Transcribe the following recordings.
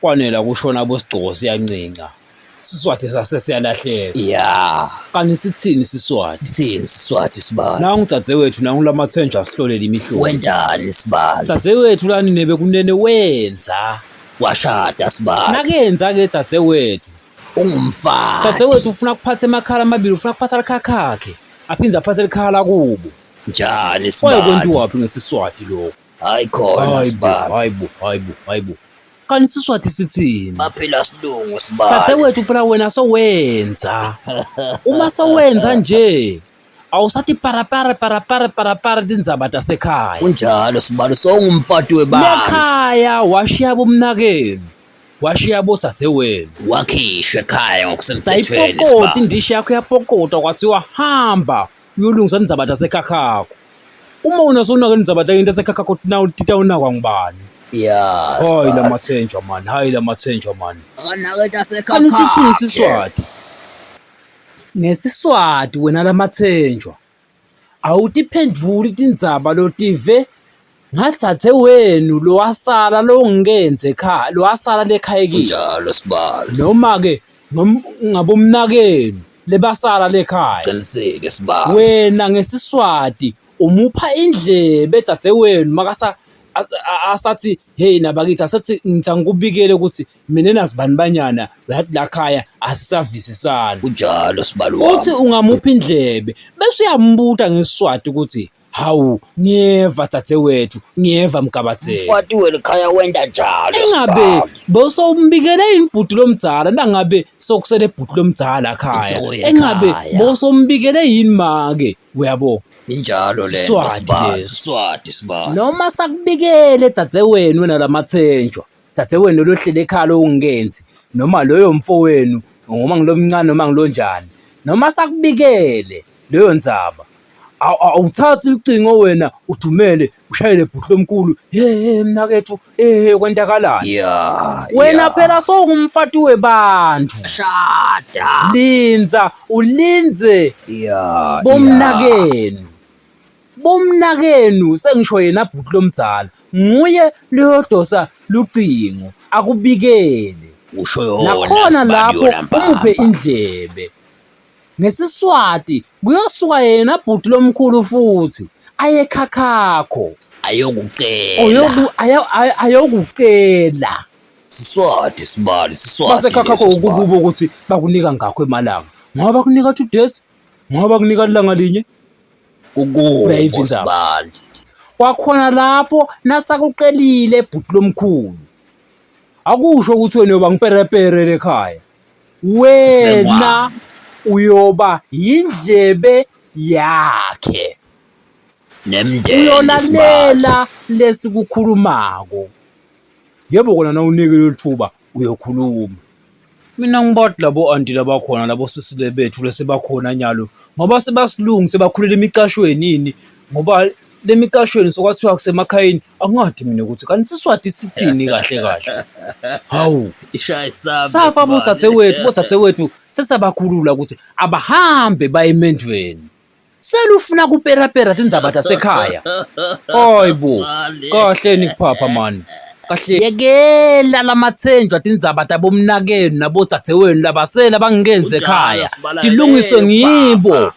Kwanela kushona bosigcoko siyancinca. Siswati sase siyalahleka. Ya. Kanti sithini Siswati? Sithini Siswati sibali? Nangu dzadzewethu nangu lamathenjwa asihlolela imihlolo. Wentani sibali? Dzadzewethu lani nebe kunene wenza. Washada sibali. Nakenza ke dzadzewethu. Ungumfati. Dzadzewethu ufuna kuphatha emakhala amabili, ufuna kuphatha likhakhakhe. Aphindze aphathe likhala lakubo. Njani sibali? Kwaye kwentiwaphi ngesiSwati lokho? Hayi khona sibali. Hayibo, hayibo, hayibo. Kanti siSwati sithini? Baphila silungu sibali. Thathe wethu phela wena sowenza. Uma sowenza nje awusathi parapara parapara parapara tindzaba tasekhaya. Kunjalo sibali sowungumfati webandla. Lekhaya washiya bomnakenu. Washiya bodzadzewenu. Wakhishwa ekhaya ngokusemthethweni Sayipokota sibali. indishi yakho yapokotwa kwathiwa hamba uyolungisa tindzaba tasekhakhakho. Uma unasonaka tindzaba takini tasekhakhakho titawunakwa ngubani? Ya Hayi sibali. lamathenjwa mani, hayi lamathenjwa mani. Akanake Kanti sithini tasekhakhakhe. isiSwati? NgesiSwati wena lamathenjwa awutiphendvuli tindzaba lotive ngadzadzewenu lowasala longenze ekhaya, lowasala lekhaya kini. Kunjalo sibali. Noma-ke ngabomnakenu lebasala lekhaya. Qinisile sibali. Wena ngesiSwati umupha indlebe dzadzewenu makasa asathi hey nabakithi asathi ngithi angikubikele ukuthi mina nasibanibanyana uyathi la khaya asisavisisani. Kunjalo sibali Uthi wami. ungamupha indlebe bese uyambuta ngesiSwati ukuthi hawu ngiyeva dzadzewethu ngiyeva mgabathela. Umfati welikhaya wenta njalo Engabe sibali. bosowumbikele yini bhuti lomdzala nangabe sokusele bhuti lomdzala khaya Inhloko engabe yekhaya. bosowumbikele yini make uyabo Injalo lento Siswati sibali. leso. Siswati sibali. noma sakubikele dzadzewenu wena lamathenjwa dzadzewenu lohlele ekhaya lokungenzi noma loyo mfowenu noma ngilomncane noma ngilonjani noma sakubikele leyo ndzaba awuthathi ucingo wena udumele ushayele bhuti lomkhulu hey mnakethu hey kwentakalani Ya. wena ya. phela sowungumfati webantu Shada. lindza ulindze Ya. bomnakenu bomnakenu sengisho yena bhuti lomdzala nguye loyodosa lucingo akubikele Usho yona nakhona sibali lapho yona umuphe mbamba. indlebe NgesiSwati kuyosuka yena bhuti lomkhulu futhi aye ekhakhakho Ayokucela. oyoku ayo- ayo- ayokucela Siswati sibali siswati. basekhakhakho leso sibali. ukukubo ukuthi bakunika ngakho emalanga ngoba bakunika 2 days ngoba bakunika ilanga linye Kukubo Uyayiva indaba. sibali. Kwakhona lapho nasakucelile bhuti lomkhulu akusho ukuthi wena uyoba ngiperepere lekhaya wena uyoba yindlebe yakhe Nemndeni sibali. uyolalela lesikukhulumako yebo kona nawunike leli thuba uyokhuluma mina ngibathi labo anti labakhona labo sisile bethu lesebakhona nyalo ngoba sebasilungu sebakhulela emicashweni yini ngoba lemicashweni sokwathiwa kusemakhayeni akungadi mina ukuthi kanti siswati sithini kahle kahle hawu Ishaya isamba safa sibali. bodzadzewethu bodzadzewethu sesabakhulula ukuthi abahambe baye emendvweni selufuna kuperapera tindzaba tasekhaya hayi bo kahleni kuphapha mani kahle yekela lamathenjwa tindzaba tabomnakenu nabodzadzewenu labasela bangenze ekhaya tilungiswe ngibo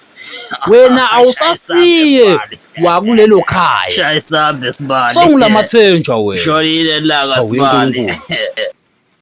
wena awusasiye wakulelo khaya Shaya isamba sibali. songulamathenjwa wena Shonile ilanga Hawu, sibali. yenkulunkulu.